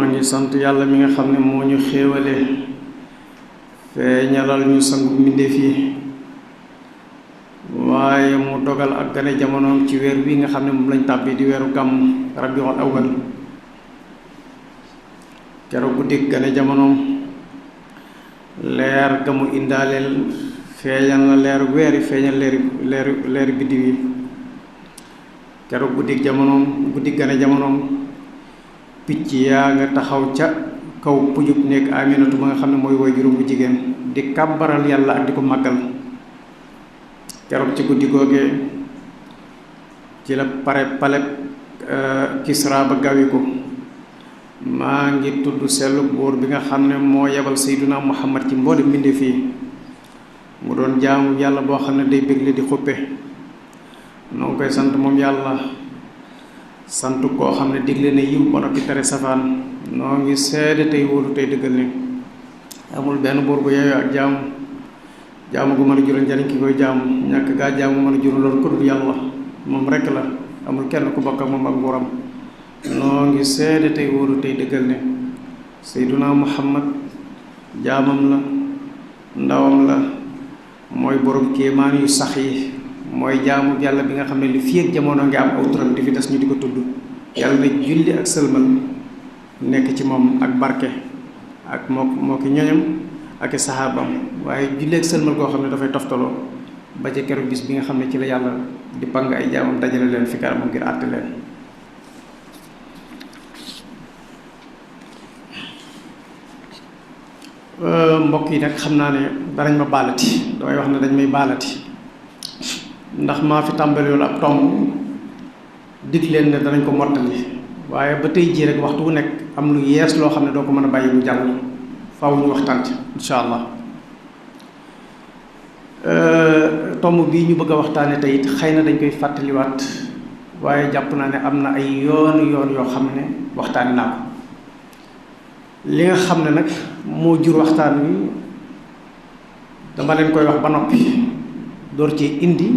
ngi sant yàlla mi nga xam ne moo ñu xéewale feeñalal ñu sangu mbindéef yi waaye mu dogal ak gane jamonoom ci weer wi nga xam ne moom lañ tàbbi di weeru gàmm rabiul awwal keroog guddik gane jamonoom leer ga mu indaaleel feeñal na leeru weer yi feeñal leeri biddiw yi keroog guddik gane jamonoom picc yaa nga taxaw ca kaw pujub nekk Aminatu ba nga xam ne mooy woy juróom bu jigéen di kàbbaral yàlla ak di ko màggal keroog ci guddi googee ci la paleb Kisra ba gawi ko maa ngi tudd sellu buur bi nga xam ne moo yebal Seyduna Muhammad ci mboolem mbindeef yi mu doon jaamu yàlla boo xam ne day bégle di xuppe noo ngi koy sant moom yàlla sant koo xam ne digle na yiw ba noppi tere safaan noo ngi seede tey wóolu tey dëggal ni amul benn buur bu yeeyoo ak jaamu gu mën a jural njariñ ki koy jaamu ñàkk gaa jaamu mën a jural loolu ko dul yàlla moom rekk la amul kenn ku bokk ak moom ak nguuram noo ngi seede tey wóolu tey dëggal ne Seyduna Muhammad jaamam la ndawam la mooy borom kéemaan yu sax yi mooy jaamu yàlla bi nga xam ne li fii ak jamono ngi am aw turam di fi des ñu di ko tudd yàlla na julli ak sëlmal nekk ci moom ak barke ak moo ki ñoñam ak i saxaabam waaye julli ak sëlmal koo xam ne dafay toftaloo ba ca keroog bis bi nga xam ne ci la yàlla di pang ay jaamam dajale leen fi kanamam ngir àtte leen mbokk yi nag xam naa ne danañ ma baalati damay wax ne dañ may baalati ndax maa fi tàmbali woon ab tomb dig leen ne danañ ko mottali waaye ba tey jii rek waxtu wu nekk am lu yees loo xam ne doo ko mën a bàyyi mu jàll faaw ñu waxtaan ci incha allah tomb bii ñu bëgg a waxtaane tey it xëy na dañ koy fàttaliwaat waaye jàpp naa ne am na ay yoon yoo xam ne waxtaane naa ko li nga xam ne nag moo jur waxtaan wi dama leen koy wax ba noppi door ci indi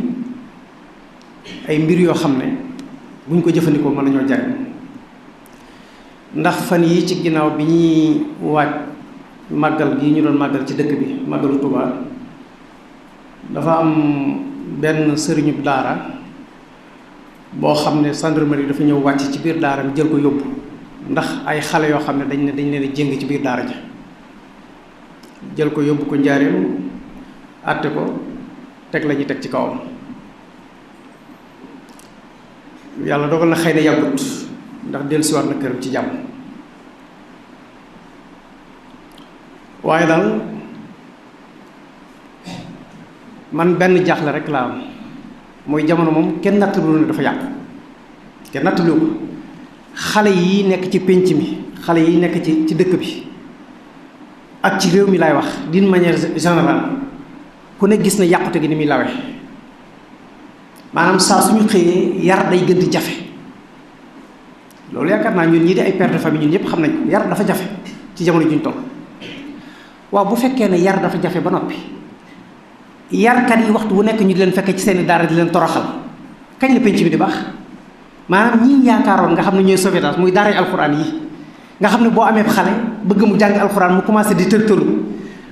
ay mbir yoo xam ne buñ ko jëfandikoo mën nañoo jariñ ndax fan yi ci ginnaaw bi ñuy waaj màggal gi ñu doon màggal ci dëkk bi màggalu Tuubaa dafa am benn sëriñub daara boo xam ne gendarmerie dafa ñëw wàcc ci biir daara mi jël ko yóbbu ndax ay xale yoo xam ne dañ leen a jéng ci biir daara ja jël ko yóbbu ko njaareem àtte ko teg la ñuy teg ci kawam yàlla dogal na xëy na yàggut ndax dellusiwaat na këram ci jàmm waaye daal man benn jaaxle rek laa am mooy jamono moom kenn nattalu ne dafa yàqu kenn nattalu ko xale yi nekk ci pénc mi xale yi nekk ci dëkk bi ak ci réew mi laay wax d'une manière générale ku ne gis na yàqute gi ni muy lawe maanaam saa suñu xëyee yar day gën di jafe loolu yaakaar naa ñun ñii di ay père de famille ñun ñëpp xam nañ ko yar dafa jafe ci jamono juñ toll waaw bu fekkee ne yar dafa jafe ba noppi yarkat yi waxtu wu nekk ñu di leen fekkee ci seeni daara di leen toroxal kañ la penc bi di baax maanaam ñi yaakaaroon nga xam ne ñooy sauvetage muy daaray alxuraan yi nga xam ne boo amee xale bëgg mu jàng alxuraan mu commencé di tërtëru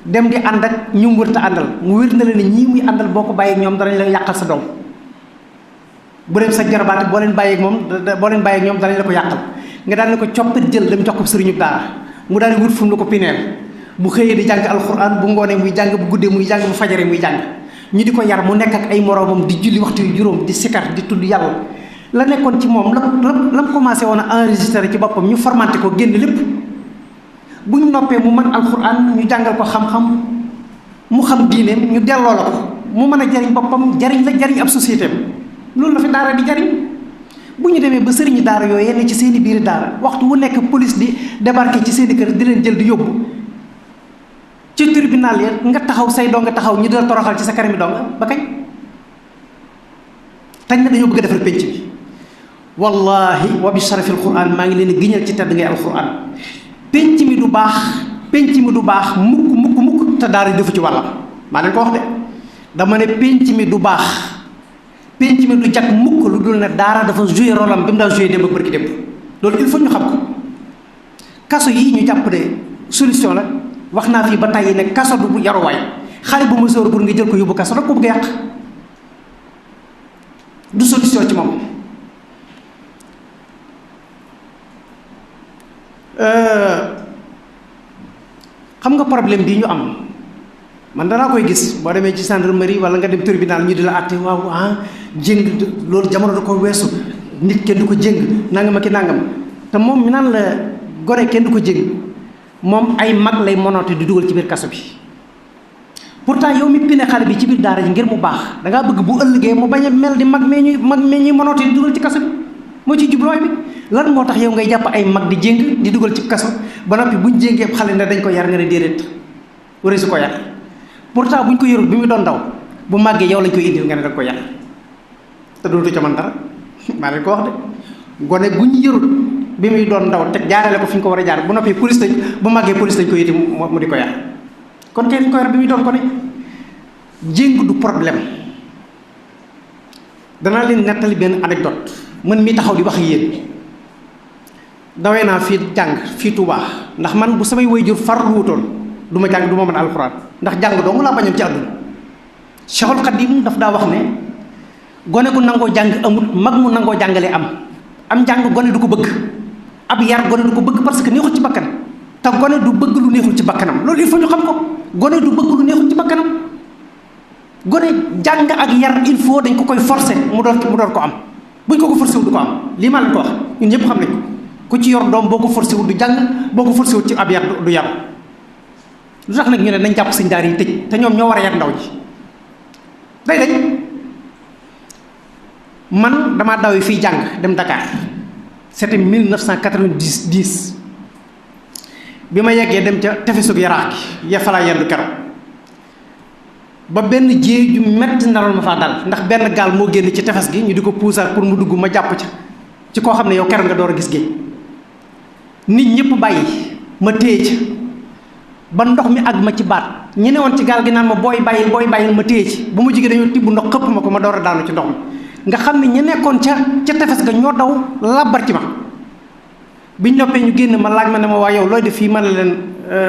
dem di ànd ak ñu mu wërta àndal mu wér na la ne ñii muy àndal boo ko bàyyi ñoom danañ la yàqal sa doom bu dem sa jarabaate boo leen bàyyi ñoom danañ la ko yàqal nga daal ne ko coppit jël dem jox ko sëriñu daara mu daal di wut fu mu la ko pineel bu xëyee di jàng alxuraan bu ngoonee muy jàng bu guddee muy jàng bu fajaree muy jàng ñu di ko yar mu nekk ak ay moroomam di julli waxtu yu juróom di sikar di tudd yàlla la nekkoon ci moom la commencé woon a enregistré ci boppam ñu formanté ko génn lépp bu ñu noppee mu mën alxuraan ñu jàngal ko xam-xam mu xam diineem ñu delloo la ko mu mën a jariñ boppam jariñ la jariñ ab société am loolu la fi daara di jariñ bu ñu demee ba sëriñu daara yooyu yenn ci seeni biir daara waxtu wu nekk police di débarqué ci seeni kër di leen jël di yóbbu ci tribunal ya nga taxaw say doo nga taxaw ñi dina toroxal ci sa kanami doo nga ba kañ tañ na dañoo bëgg a defar pénc bi wallahi wa bi sharafil quran maa ngi leen di giñal ci tedd ngay alquran pénc mi du baax mukk te daara defu ci wàllam maa leen ko wax de dama ne pénc mi du baax penc mi du jag mukk lu dul ne daara dafa joué rôle am bi mu daa joué démb ak bërki démb loolu il faut ñu xam ko. kaso yi ñu jàpp ne solution la wax naa fii ba tàyyi ne kaso du yaruwaay xale bu mësoor pour nga jël ko yóbbu kaso rek ko bëgg a yàq du solution ci moom. xam nga problème bii ñu am man danaa koy gis boo demee ci gendarmerie wala nga dem tribunal ñu di la àtte waaw jéng loolu jamono da ko weesu nit kenn du ko jéng nangam ak i nangam te moom mi naan la gone kenn du ko jéng moom ay mag lay monoote di dugal ci biir kaso bi. pourtant yow mi pine xale bi ci biir daara ji ngir mu baax dangaa bëgg bu ëllëgee mu bañ a mel di mag mee ñuy monoote di dugal ci kaso bi moo ci jubluwaay bi. lan moo tax yow ngay jàpp ay mag di jéng di dugal ci kaso ba noppi buñ jéngee xale ne dañ ko yar nga ne déedéet wari su ko yar pourtant buñ ko yorul bi mu doon daw bu màggee yow lañ koy indil nga ne danga ko yar te dootu ca man dara maa leen ko wax de gone bu ñu yorul bi muy doon ndaw te jaarale ko fi ñu ko war a jaar bu noppi police lañ bu màggee police lañ ko yiti mu di ko yar kon kay dañ ko yar bi muy doon gone jéng du problème. danaa leen nettali benn anecdote man mii taxaw di wax ak yéen dawee naa fii jàng fii Touba ndax man bu samay waajur farlu wutoon du ma jàng du ma mën alxuraan ndax jàng dong laa bañoon ci àdduna. Cheikhul Khadim daf daa wax ne gone gu nangoo jàng amul mag mu nangoo jàngale am jàng gone du ko bëgg ab yar gone du ko bëgg parce que neexul ci bakkan te gone du bëgg lu neexul ci bakkanam loolu il faut ñu xam ko gone du bëgg lu neexul ci bakkanam gone jàng ak yar il faut dañ ko koy forcer mu door ko am buñ ko forcer wul du ko am lii maa leen ko wax ñun ñëpp xam nañ ko ku ci yor doom boo ko forcer wul du jàng boo ko forcer wul ci ab yar du yar lu tax nag ñu ne nañ jàpp sëñ daara yi tëj te ñoom ñoo war a yar ndaw ji day dañ man damaa daw yi fii jàng dem Dakar c'était 1990 bi ma yeggee dem ca tefesug yaraax gi ya falaa yendu keroog ba benn jéey ju metti naroon ma faa dal ndax benn gaal moo génn ci tefes gi ñu di ko puusar pour mu dugg ma jàpp ca ci koo xam ne yow keroog nga door a gis géej nit ñëpp bàyyi ma téye ca ba ndox mi àgg ma ci baat ñi ne woon ci gaal gi naan ma booy bàyyil ma téye ci bu mu jigee dañoo tibb ndox xëpp ma ko ma door a daanu ci ndox mi nga xam ne ñi nekkoon ca tefes ga ñoo daw làbbar ci ma biñ noppee ñu génn ma laaj ma ne ma waa yow looy def fii ma ne leen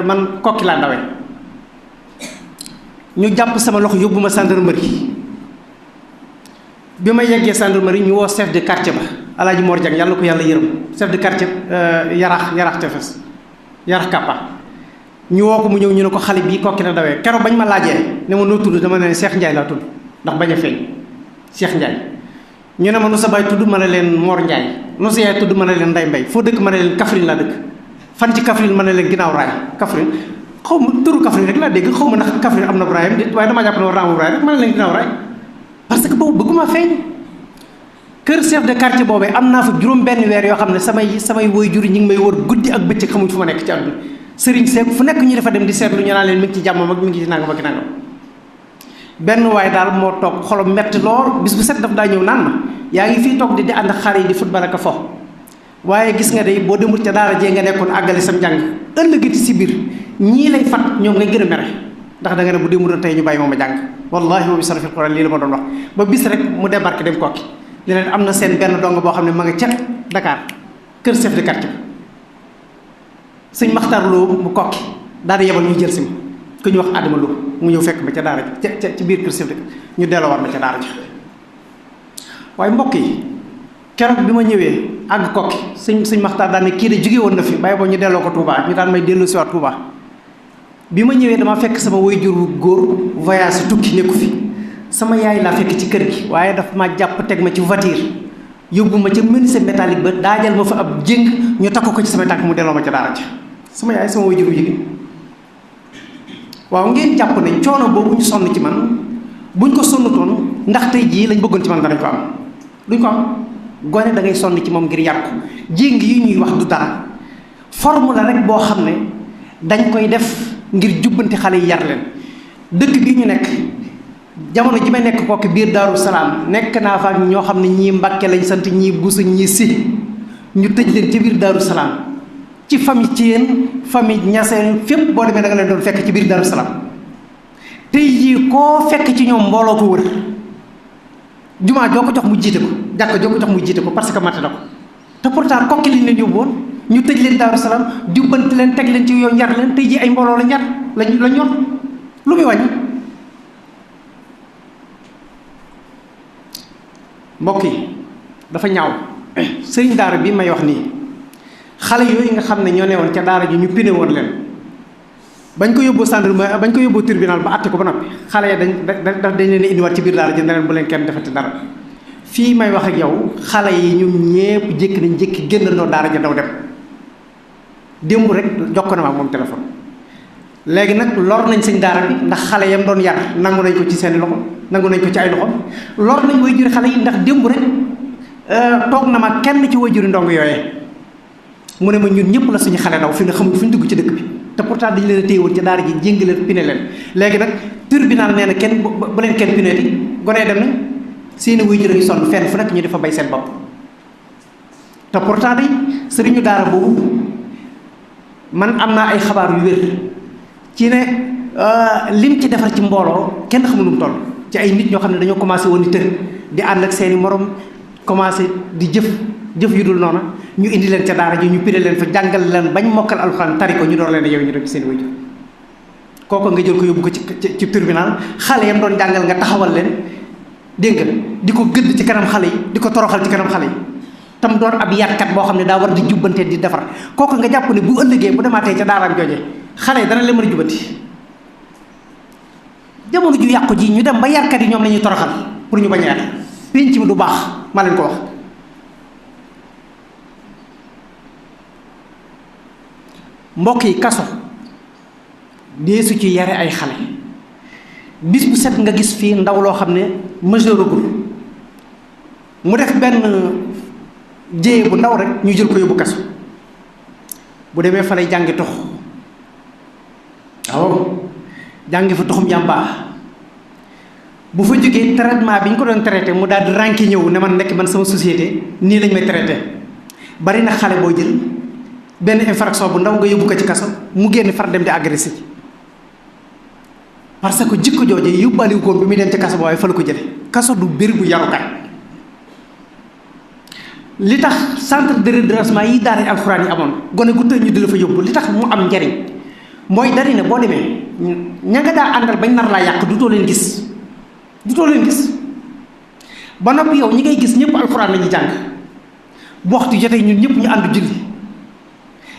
man kokki laa dawee ñu jàpp sama loxo yóbbu ma gendarmerie bi ma yeggee gendarmerie ñu woo chef de quartier ba Alaaji Mor Dieng yàlla ko yàlla yërëm chef de quartier yaraax tefes yaraax kàppa ñu woo ko mu ñëw ñu ne ko xale bii kokki la dawee keroog bañ ma laajee ne ma noo tudd dama ne Cheikh Ndiaye laa tudd ndax bañ a feeñ Cheikh Ndiaye ñu ne ma nu sa baay tudd ma ne leen Mor Ndiaye nu sa yaay tudd ma ne leen Ndeye Mbaye foo dëkk ma ne leen Kaffrine laa dëkk fan ci Kaffrine ma ne leen ginnaaw raay Kaffrine xaw ma turu Kaffrine rek laa dégg xaw ma ndax Kaffrine am na raayam déet waaye damaa jàpp ne war naa amul raay rek ma ne leen ginnaaw raay parce que boobu bëgguma feeñ kër chef de quartier boobee am naa fa juróom benn weer yoo xam ne samay waajur ñi ngi may wër guddi ak bëccëg xamuñ fu ma nekk ci àdduna sëriñ seek fu nekk ñu dafa dem di seetlu ñu naan leen mi ngi ci jàmmam ak mi ngi ci nangam ak nangam benn waaye daal moo toog xolam metti lool bis bu set daf daa ñëw naan ma yaa ngi fii toog di ànd ak xale yi di football ak a fo waaye gis nga day boo demul ca daara jee nga nekkoon àggale sam njàng ëllëgati si biir ñii lay fat ñoom ngay gën a mere ndax da nga ne bu demul doon tey ñu bàyyi moom a jàng wallahi wa bi sarafil quran lii la ma doon wax ba bis rek mu débarqué dem kokki li leen am na seen benn dong boo xam ne ma nga ca Dakar kër chef de quartier sëñ Maxtar Lo mu kokki daal di yebal ñu jël si ma ku ñu wax Adama Lo mu ñëw fekk ma ca daara ca ci biir kër chef de ñu delloo war ma ca daara ja waaye mbokk yi keroog bi ma ñëwee àgg kokki sëñ Maxtar daal ne kii de jóge woon na fi bàyyi boo ñu delloo ko Touba ñu daan may dellu si waat Touba bi ma ñëwee dama fekk sama waajur góor voyage tukki nekku fi sama yaay laa fekk ci kër gi waaye daf ma jàpp teg ma ci voiture yóbbu ma ca menuisier métallique ba daajal ma fa ab jéng ñu takk ko ci sama tànk mu delloo ma ca daara ja sama yaay sama waajur jigéen waaw ngeen jàpp ne coono boobu ñu sonn ci man buñ ko sonnutoon ndax tey jii lañ bëggoon ci man danañ ko am duñ ko am gone da ngay sonn ci moom ngir yar ko jéng yi ñuy wax du dara forme la rek boo xam ne dañ koy def ngir jubbanti xale yi yar leen dëkk bii ñu nekk jamono ji may nekk kooku biir Daaru Salaam nekk naa fa ak ñoo xam ne ñii Mbàkke lañ sant ñii Busu ñii Si ñu tëj leen ci biir Daaru Salaam ci famille Thiène famille Ñaseen fépp boo demee da nga leen doon fekk ci biir Daaru Salaam tey jii koo fekk ci ñoom mbooloo ko wër jumaa joo ko jox mu jiite ko, jàkka joo ko jox mu jiite ko parce que mate na ko. te pourtant kokki liñ leen yóbbu woon ñu tëj leen Daaru Salaam jubbanti leen teg leen ci yoon yar leen tey ji ay mbooloo la ñor lu muy wàññi. mbokk yi dafa ñaaw sëriñ daara bi may wax nii xale yooyu nga xam ne ñoo ne woon ca daara ji ñu pine woon leen bañ ko yóbboo gendarmerie bañ ko yóbboo tribunal ba àtte ko ba noppi xale ya dañ leen indiwaat ci biir daara ji ne leen bu leen kenn defati dara. fii may wax ak yow xale yi ñoom ñépp jékki nañ jékki génnandoo daara ja daw dem démb rek jokko na ma moom téléphone. léegi nag lor nañ sëñ daara bi ndax xale yam doon yar nangu nañ ko ci seeni loxo nangu nañ ko ci ay loxo lor nañ waajuri xale yi ndax démb rek toog na ma kenn ci waajuri ndong yooyee mu ne ma ñun ñëpp la suñu xale daw fi ne xamuñ fu ñu dugg ci dëkk bi te pourtant dañu leen a téye woon ci daara ji jéng leen pine leen. léegi nag tribunal nee na kenn bu leen kenn pineeti gonee dem nañ seeni waajur yi sonn fenn fu nekk ñu dafa bay seen bopp te pourtant day sëriñu daara boobu man am naa ay xabaar yu wér ci ne lim ci defar ci mbooloo kenn xamul nu mu toll ci ay nit ñoo xam ne dañoo commencé woon di tër di ànd ak seeni morom commencé di jëf yu dul noona ñu indi leen ca daara ji ñu pire leen fa jàngal leen bañ mokkal alxuraan tari ko ñu door leen a yow ñu dem ci seen waajur kooku nga jël ko yóbbu ko ci tribunal xale yam doon jàngal nga taxawal leen dégg nga di ko gëdd ci kanam xale yi di ko toroxal ci kanam xale yi tam doon ab yàqkat boo xam ne daa war di jubbante di defar kooku nga jàpp ne bu ëllëgee bu demaatee ca daaraam jooje xale yi dana leen mën a jubbanti. jamono ju yàqu ji ñu dem ba yarkat yi ñoom la ñuy toroxal pour ñu bañ a yàq pénc mi du baax maa leen ko wax. mbokk yi kaso deesu ci yare ay xale bis bu set nga gis fii ndaw loo xam ne majeuragul mu def benn jéye bu ndaw rek ñu jël ko yóbbu kaso bu demee fa lay jàngi tox waaw jàngi fa toxum yàmbaa bu fa jógee traitement bi ñu ko doon traité mu daal di rànki ñëw ne man nekk man sama société nii lañ may traité bari na xale boo jël benn infraction bu ndaw nga yóbbu ko ci kaso mu génn far dem di agressé parce que jikko jooje yóbbaaliwu ko bi muy dem ci kaso ba waaye fa la ko jële kaso du bér bu yarukaay li tax centre de redressement yi daara alxuraan yi amoon gone gu tëj ñu di la fa yóbbu li tax mu am njariñ mooy dari ne boo demee ña nga daa àndal bañ nar laa yàq dutoo leen gis ba noppi yow ñi ngay gis ñëpp alxuraan la ñuy jàng bu waxtu jotee ñun ñëpp ñu ànd julli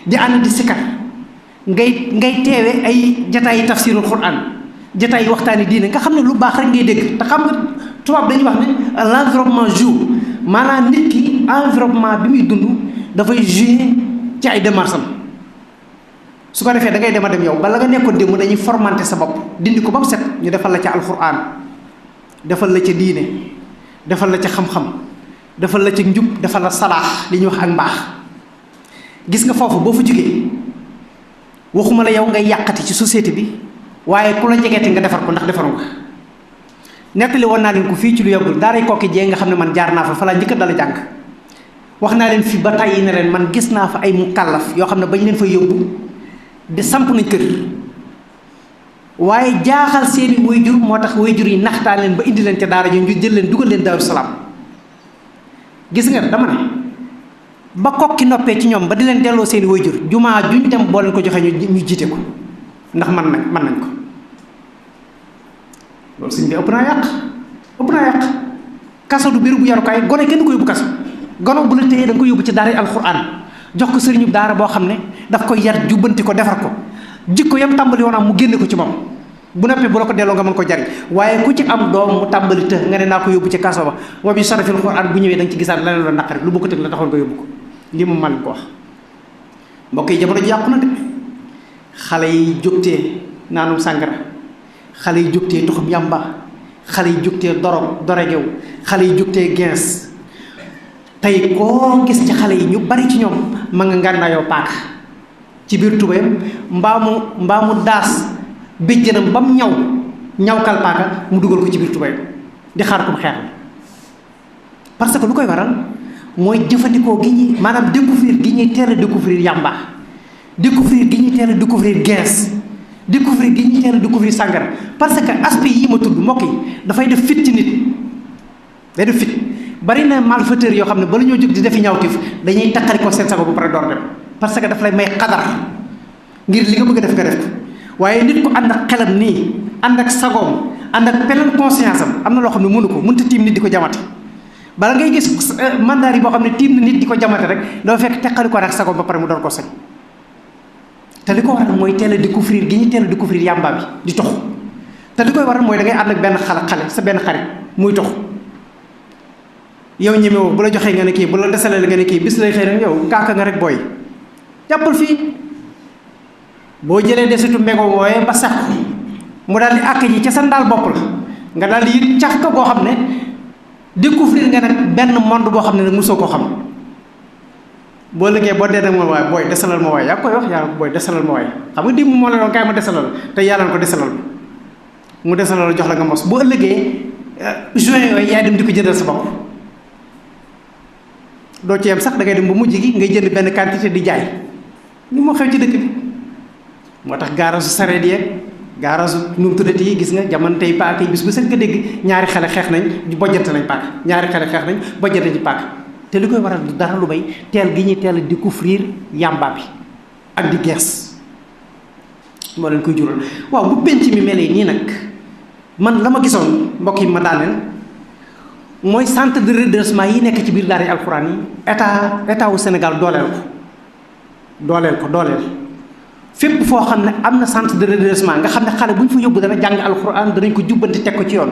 di ànd di sikar ngay teewe ay jataayi tafsirul xuraan jataayi waxtaani diine nga xam ne lu baax rek ngay dégg te xam nga tubaab dañuy wax ne l'environnement joue maanaam nit ki environnement bi muy dund dafay jouer ci ay démarches su ko defee da ngay dem a dem yow bala nga nekkoon démb dañuy formanté sa bopp dindi ko ba mu set ñu defal la ca alxuraan defal la ca diine defal la ca xam-xam defal la ca njub defal la salaax li ñuy wax ak mbaax gis nga foofu boo fa jógee waxuma la yow ngay yàqati ci société bi waaye ku la jegeeti nga defar ko ndax defaru nga nettali woon naa leen ko fii ci lu yàggul daaray Kokki jee nga xam ne man jaar naa fa laa njëkk dala jàng wax naa leen fi ba tàyyi ne leen man gis naa fa ay mukallaf yoo xam ne bañ leen fa yóbbu de samp nañ kër waaye jaaxal seeni waajur moo tax waajur yi naxtaan leen ba indi leen ca daara ji ñu jël leen dugal leen Daaru Salaam gis nga dama ne ba Kokki noppee ci ñoom ba di leen delloo seeni waajur jumaa juñ dem boo leen ko joxee ñu jiite ko ndax mën nañ ko loolu sëñ bi ëpp naa yàq kaso du biir bu yarukaay gone kenn ko yóbbu kaso gone bu la téyee da nga ko yóbbu ci daara alxuraan jox ko sëriñu daara boo xam ne daf koy yar jubbanti ko defar ko jikko yam tàmbali woon am mu génne ko ci moom bu noppee bu la ko delloo nga mën ko jariñ waaye ku ci am doom mu tàmbali të nga ne naa ko yóbbu ci kaso ba wa bi sarafil alxuraan bu ñëwee da nga ci gisaat leneen la naqari lu bokk tëg la taxoon nga yóbbu ko lii moom man ko wax mbokk yi jamono ji yàqu na de xale yi jógtee naanum sàngara xale yi jógtee toxum yàmba xale yi jógtee dorogew xale yi jógtee gens tey koo gis ci xale yi ñu bari ci ñoom ma nga ngànnaayoo paaka ci biir tubéyam mbaa mu daas béjjënam ba mu ñawkal paaka mu dugal ko ci biir tubéyam di xaar ko mu xeex parce que lu koy waral mooy jëfandikoo gi ñuy maanaam découvrir gi ñuy teel a découvrir yàmba découvrir gi ñuy teel a découvrir gens découvrir gi ñuy teel a découvrir sàngara parce que aspect yi ma tudd mbokk yi dafay def fit ci nit day def fit. bari na malfaiteur yoo xam ne bala ñoo jóg di defi ñaawtif dañuy takkari ko seen sago ba pare door dem parce que daf lay may xadar ngir li nga bëgg a def nga def ko waaye nit ko ànd ak xelam nii ànd ak sagoom ànd ak pleine conscience am na loo xam ne mënu ko mënta tiim nit di ko jamate bala ngay gis mandaar yi boo xam ne tiim na nit di ko jamate rek doo fekk teqali ko ak sagoom ba pare mu door ko sañ te li ko waral mooy teel a découvrir gi ñu teel a découvrir yàmba bi di tox te li koy waral mooy da ngay ànd ak benn xale sa benn xarit muy tox yow ñemewoo bu la joxee nga ne kii bu la desalee nga ne kii bis lay xëy rek yow kaaka nga rek booy jàppal fii boo jëlee desitu mbego wooyee ba sax mu daal di àkk ji ca sa ndaal bopp la nga daal di yëg cax ka boo xam ne découvrir nga nag benn monde boo xam ne nag mosoo koo xam boo liggéey boo dee nag ma waaye booy desalal ma waaye yaa koy wax yàlla ko booy desalal ma waaye xam nga dimb moo la doon kaay ma desalal te yàlla ko desalal mu desalal jox la nga mos boo ëllëgee juin yooyu yaay dem di ko jëndal sa bopp doo ci yem sax da ngay dem ba mujj gi ngay jënd benn quantité di jaay ni moo xew ci dëkk bi moo tax gaarasu sareet yeeg gaarasu nu mu tuddati yi gis nga jamono tey paaka yi bis bu set nga dégg ñaari xale xeex nañ bojjante nañ paaka ñaari xale xeex nañ bojjante ci paaka te li koy waral du dara lu bay teel gi ñuy teel a découvrir yàmba bi ak di gees moo leen koy jural waaw bu penc mi melee nii nag man la ma gisoon mbokk yi ma daaneel mooy centre de redressement yi nekk ci biir daara yi alxuraan yi état wu Sénégal dooleel ko fépp foo xam ne am na centre de redressement nga xam ne xale bu ñu fa yóbbu dana jàng alxuraan danañ ko jubbanti teg ko ci yoon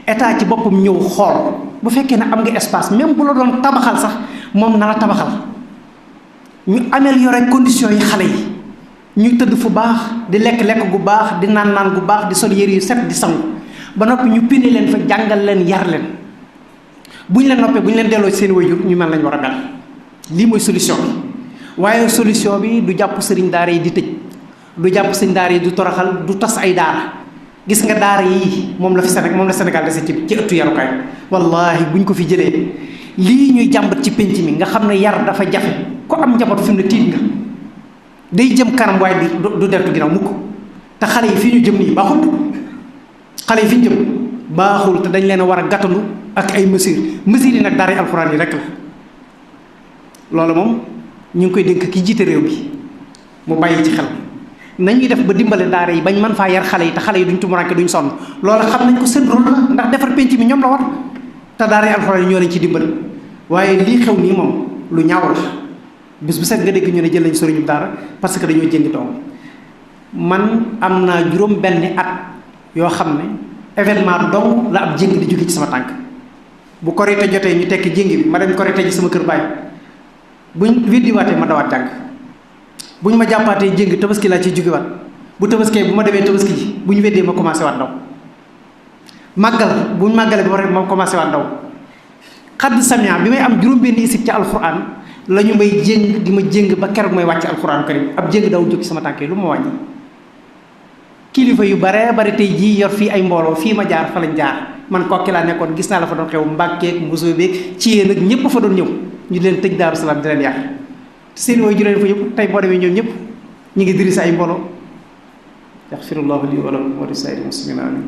état ci boppam ñëw xool bu fekkee ne am nga espace même bu la doon tabaxal sax moom na la tabaxal ñu améliorer conditions yi xale yi ñu tëdd fu baax di lekk gu baax di naan gu baax di sol yére yu set di sangu ba noppi ñu pine leen fa jàngal leen yar leen bu ñu leen noppee bu ñu leen delloo ci seen waajur ñu mel lañ war a mel lii mooy solution bi waaye solution bi du jàpp sëriñ daara yi di tëj du jàpp sëriñ daara yi du toroxal du tas ay daara gis nga daara yi moom la Sénégal dese ci ëttu yarukaay wallahi buñ ko fi jëlee lii ñuy jàmbat ci pénc mi nga xam ne yar dafa jafe ko am njaboot fi mu ne tiit nga day jëm kanam waaye du deltu ginnaaw mukk te xale yi fii ñu jëm nii baaxul xale yi fi ñu jëm baaxul te dañ leen a war a gàttandu ak ay mesures yi nag daara alxuraan yi rek la loolu moom ñu ngi koy dénk ki jiite réew bi mu bàyyi ci xel nañuy def ba dimbale daara yi bañ mën faa yar xale yi te xale yi duñ tumuranke duñ sonn loolu xam nañ ko seen rôle la ndax defar penc mi ñoom la war te daara yi alxuraan yi ñoo leen ci dimbale waaye lii xew nii moom lu ñaaw la bis bu set nga dégg ñu ne jël nañ sëriñu daara parce que dañoo jëngi doom man am naa juróom benn at yoo xam ne événement dong la ab jéng di jóge ci sama tànk bu korite jotee ñu tekki jéng bi ma dem korite ji sama kër baay buñ weddiwaatee ma dawaat jàng buñ ma jàppaatee jéng tabaski laa ciy jógewaat bu tabaskee bu ma demee tabaski ji bu ñu weddee ma commencé waat daw màggal buñ màggalee ba pare ma commencé waat daw xadd samia bi may am juróom benn isib ci alxuraan la ñu may jéng di ma jéng ba keroog may wàcc alxuraan karim ab jéng daw jóg ci sama tànk yi lu ma wàññi kilifa yu bare bari tey jii yor fii ay mbooloo fii ma jaar fa lañ jaar man kokki laa nekkoon gis naa la fa doon xew mbàkkeeg mosoo beeg ci yéen ak ñëpp fa doon ñëw ñu leen tëj Daaru Salaam di leen yàq seen wooyu ju leen fa yëpp tey boo demee ñoom ñëpp ñu ngi diri sa ay mbooloo yaxfirullahu li wa lakum wa li saa'iril muslimina amin